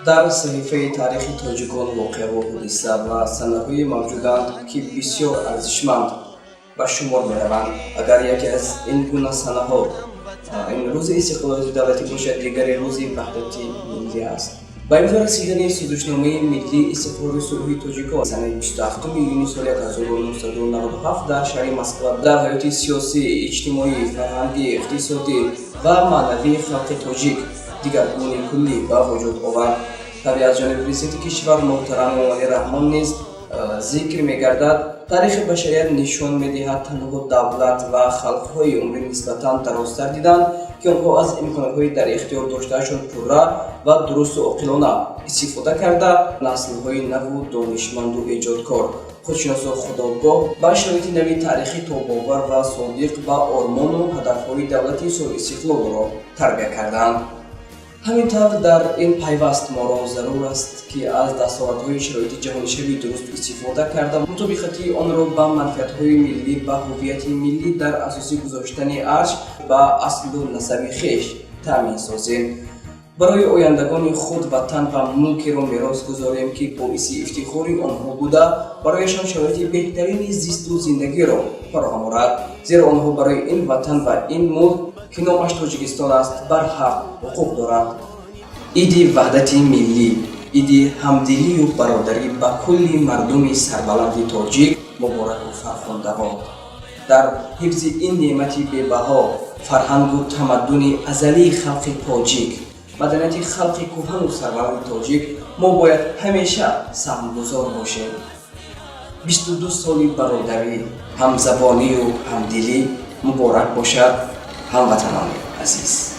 Дар саҳифаи таърихи тоҷикон воқеаву ҳодиса ва санаҳое мавҷуданд, ки бисёр арзишманд ба шумор мераванд. Агар яке аз ин гуна санаҳо ин рӯзи истиқлолияти давлатӣ бошад, дигаре рӯзи ваҳдати миллӣ аст. Ба имзо расидани Созишномаи миллии истиқрори сулҳи тоҷикон санаи 27 июни соли 1997 дар шаҳри Москва дар ҳаёти сиёсӣ, иҷтимоӣ, фарҳангӣ, иқтисодӣ ва маънавии халқи тоҷик дигаргунии куллӣ ба вуҷуд овард. Табъи аз ҷониби Президенти кишвар муҳтарам Эмомалӣ Раҳмон низ зикр мегардад. Таърихи башарият нишон медиҳад, танҳо давлат ва халқҳои умри нисбатан дарозтар диданд, ки онҳо аз имкониятҳои дар ихтиёр доштаашон пурра ва дурусту оқилона истифода карда, наслҳои наву донишманду эҷодкор, худшиносу худогоҳ, ба шароити нави таърихӣ тобовар ва содиқ ба ормону ҳадафҳои давлати соҳибистиқлолро тарбия карданд. Ҳамин тавр, дар ин пайваст моро зарур аст, ки аз дастовардҳои шароити ҷаҳонишавӣ дуруст истифода карда, мутобиқати онро ба манфиатҳои миллӣ, ба ҳуввияти миллӣ дар асоси гузоштани арҷ ба аслу насаби хеш таъмин созем. Барои ояндагони худ ватан ва мулкеро мерос гузорем, ки боиси ифтихори онҳо буда, барояшон шароити беҳтарини зисту зиндагиро фароҳам орад, зеро онҳо барои ин ватан ва ин мулк, ки номаш Тоҷикистон аст, барҳақ ҳуқуқ доранд. Иди ваҳдати миллӣ, иди ҳамдилию бародарӣ ба кулли мардуми сарбаланди тоҷик мубораку фархундавод. Дар ҳифзи ин неъмати бебаҳо, фарҳангу тамаддуни азалии халқи тоҷик, маданияти халқи кӯҳану сарбаланди тоҷик мо бояд ҳамеша саҳмгузор бошем. 22 соли бародарӣ, ҳамзабонию ҳамдилӣ муборак бошад, ҳамватанони азиз.